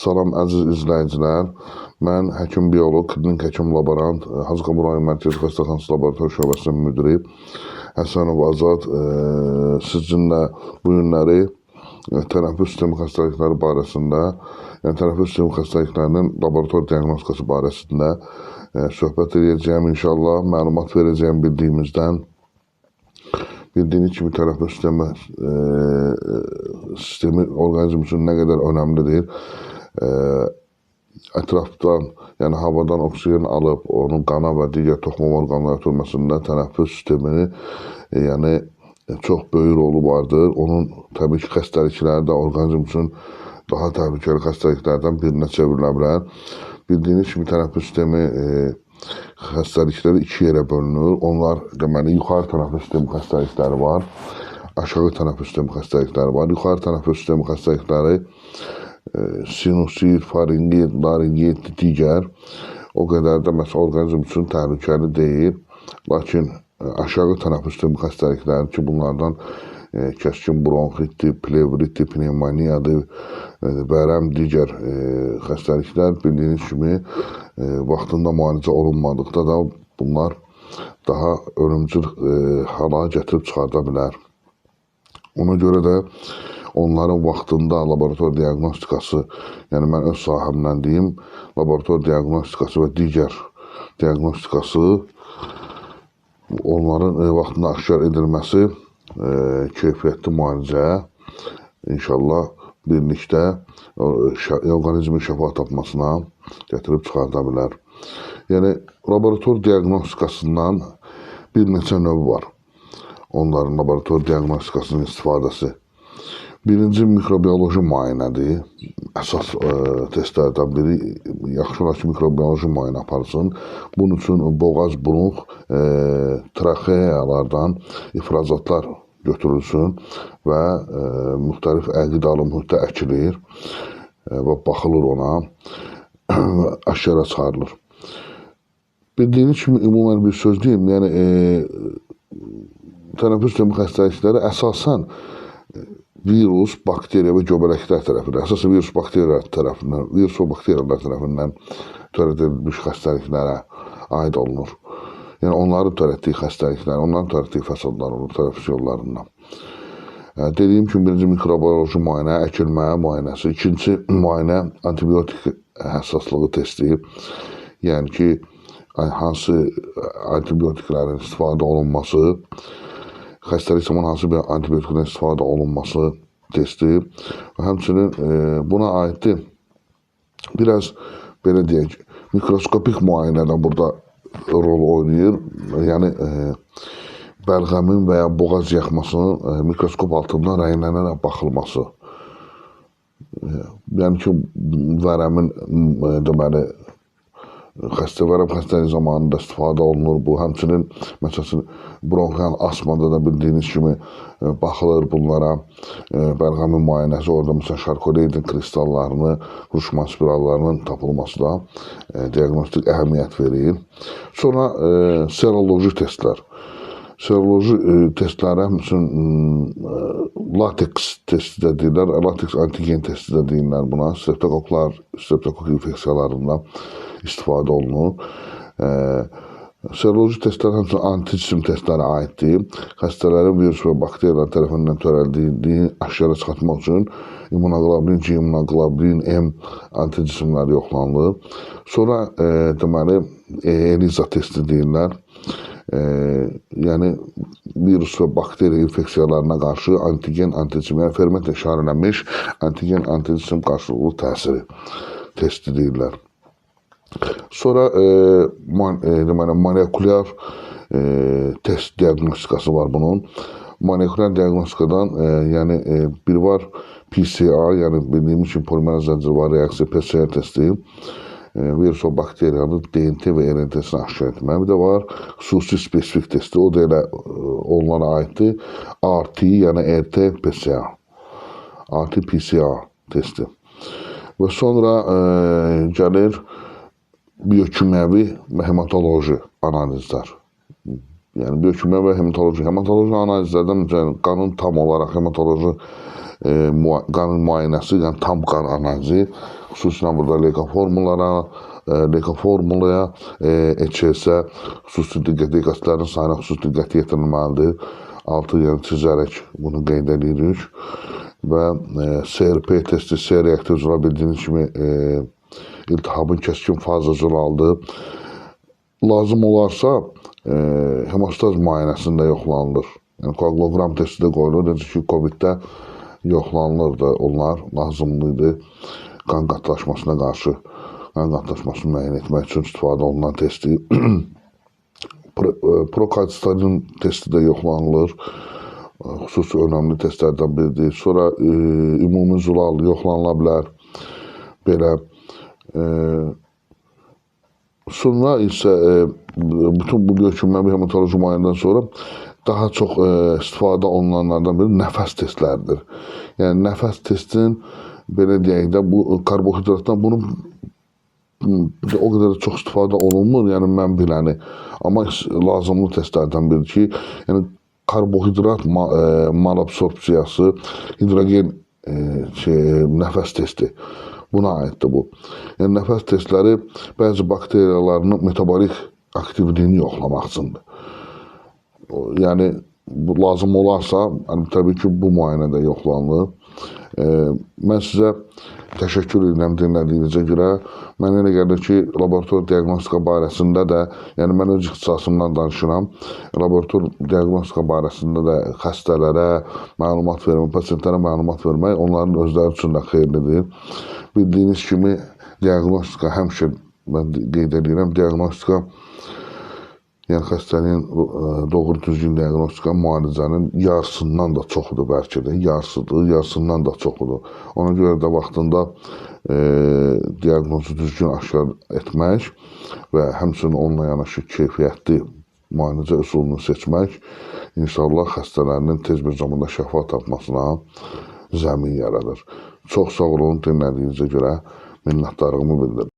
Salam əziz izləyicilər. Mən həkim bioloq, klinik həkim laborant, Hacı Qəbul rayon Mərkəzi Xəstəxanası Laboratoriya Şöbəsinin müdiri Həsənov Azad sizinlə bu günləri tənəffüs sistemi xəstəlikləri barəsində, yəni tənəffüs sistemi xəstəliklərinin laborator diaqnostikası barəsində söhbət edəcəyəm inşallah, məlumat verəcəyəm bildiyimizdən. Bildiyiniz kimi tənəffüs sistemi orqanizm üçün nə qədər önəmlidir. Ətrafdan, yəni havadan oksigen alıb onun qana və digər toxuma orqanlara ötürməsində tənəffüs sistemini, yəni çox böyük rolu vardır. Onun təbii ki, xəstəlikləri də orqanizm üçün daha təhlükəli xəstəliklərdən birinə çevrilə bilər. Bildiyiniz kimi tənəffüs sistemi xəstəlikləri iki yerə bölünür. Onlar deməli yuxarı tənəffüs sistemi xəstəlikləri var, aşağı tənəffüs sistemi xəstəlikləri var. Yuxarı tənəffüs sistemi xəstəlikləri sinusit, faringit, laringit, digər o qədər də məsələn orqanizm üçün təhlükəli deyil. Lakin aşağı tənəffüs sistemi xəstəlikləri ki, bunlardan kəskin bronxitdir, plevritdir, pnevmoniyadır, vərəm, digər xəstəliklər bildiyiniz kimi vaxtında müalicə olunmadıqda da bunlar daha ölümcül hala gətirib çıxarda bilər. Ona görə də onların vaxtında laborator diaqnostikası, yəni mən öz sahəmdən deyim, laborator diaqnostikası və digər diaqnostikası onların vaxtında aşkar edilməsi keyfiyyətli müalicə inşallah birlikdə orqanizmin şəfa tapmasına gətirib çıxarda bilər. Yəni laborator diaqnostikasından bir neçə növ var. Onların laborator diaqnostikasının istifadəsi. Birinci mikrobioloji müayinədir. Əsas testlərdən biri yaxşı olar ki, mikrobioloji müayinə aparsın. Bunun üçün boğaz, bronx, traxeyalardan ifrazatlar götürülsün və müxtəlif qidalı mühitdə əkilir və baxılır ona, aşkara çıxarılır. Bildiyiniz kimi ümumən bir söz deyim, yəni tənəffüs sistemi xəstəlikləri əsasən virus, bakteriya və göbələklər tərəfindən, əsasən virus, bakteriyalar tərəfindən, virus və bakteriyalar tərəfindən törədilmiş xəstəliklərə aid olunur. Yəni onların törətdiyi xəstəliklər, onların törətdiyi fəsadlar olur tənəffüs yollarından. Dediyim kimi birinci mikrobioloji müayinə, əkilmə müayinəsi, ikinci müayinə antibiotik həssaslığı testi, yəni ki, hansı antibiotiklərin istifadə olunması, xəstəlik zamanı hansı bir antibiotikdən istifadə olunması testi. Həmçinin buna aiddir biraz belə deyək, mikroskopik müayinə də burada rol oynayır. Yəni bəlğəmin və ya boğaz yaxmasının mikroskop altında rənglənərək baxılması. Yəni ki, vərəmin deməli vərəm xəstəliyi zamanında istifadə olunur bu. Həmçinin məsələn bronxial asmada da bildiyiniz kimi baxılır bunlara. Bəlğəmin müayinəsi, orada məsələn şarkoleidin kristallarını, quruşma spirallarının tapılması da diaqnostik əhəmiyyət verir. Sonra seroloji testlər. Seroloji testlərə həmçinin lateks testi də deyirlər, lateks antigen testi də deyirlər buna. Streptokoklar, streptokok infeksiyalarında istifadə olunur. Seroloji testlər həmçinin antijisim testlərə aiddir. Xəstələrin virus və bakteriyalar tərəfindən törəldiyini aşkara çıxartmaq üçün immunoqlobulin C, immunoqlobulin M antijisimləri yoxlanılır. Sonra deməli ELISA testi deyirlər. Yəni virus və bakteriya infeksiyalarına qarşı antigen, antijisim, yəni fermentlə işarələnmiş antigen, antijisim qarşılıqlı təsiri testi deyirlər. Sonra deməli molekulyar test diaqnostikası var bunun. Molekulyar diaqnostikadan yəni bir var PCR, yəni bildiyimiz kimi polimeraz zəncirvari reaksiya PCR testi, virus və bakteriyanın DNT və RNT-sini aşkar etmək. Bir də var xüsusi spesifik testi, o da elə onlara aiddir. RT, yəni RT-PCR, RT-PCR testi. Və sonra gəlir biokimyəvi və hematoloji analizlər. Yəni biokimyəvi və hematoloji. Hematoloji analizlərdən məsələn qanın tam olaraq hematoloji Qanın müayinəsi, yəni tam qan analizi, xüsusilə burada leykoformulaya, HS-ə xüsusi diqqət, leykositlərin sayına xüsusi diqqət yetirilməlidir. Altı yəni çizərək bunu qeyd edirik. Və CRP testi, C reaktiv zülal bildiyiniz kimi iltihabın kəskin faza zülaldır. Lazım olarsa hemostaz müayinəsində yoxlanılır. Yəni koaguloqram testi də qoyulur. Necə ki, COVID-də yoxlanılırdı. Onlar lazımlı idi qan qatlaşmasına qarşı, qan qatlaşmasını müəyyən etmək üçün istifadə olunan testi. Prokalsitonin testi də yoxlanılır. Xüsusi önəmli testlərdən biridir. Sonra ümumi zülal yoxlanıla bilər. Belə. Sonra isə bütün bu biyokimyəvi hematoloji müayinədən sonra daha çox istifadə olunanlardan biri nəfəs testləridir. Yəni nəfəs testinin belə deyək də bu karbohidratdan bunu o qədər də çox istifadə olunmur, yəni mən biləni. Amma lazımlı testlərdən biridir ki, yəni karbohidrat malabsorpsiyası, hidrogen nəfəs testi. Buna aiddir bu. Yəni nəfəs testləri bəzi bakteriyaların metabolik aktivliyini yoxlamaq üçündür. Yəni bu lazım olarsa, yəni, təbii ki, bu müayinədə yoxlanılır. Mən sizə təşəkkür edirəm dinlədiyinizə görə. Mənə elə gəlir ki, laborator diaqnostika barəsində də, yəni mən öz ixtisasımdan danışıram, laborator diaqnostika barəsində də xəstələrə məlumat vermək, pasientlərə məlumat vermək onların özləri üçün də xeyirlidir. Bildiyiniz kimi diaqnostika həmişə mən qeyd edirəm, diaqnostika yəni xəstəliyin doğru düzgün diaqnostika müalicənin yarısından da çoxudur bəlkə də, yarısıdır, yarısından da çoxudur. Ona görə də vaxtında diaqnozu düzgün aşkar etmək və həmçinin onunla yanaşı keyfiyyətli müalicə üsulunu seçmək inşallah xəstələrinin tez bir zamanda şəfa tapmasına zəmin yaradır. Çox sağ olun dinlədiyinizə görə, minnətdarlığımı bildirirəm.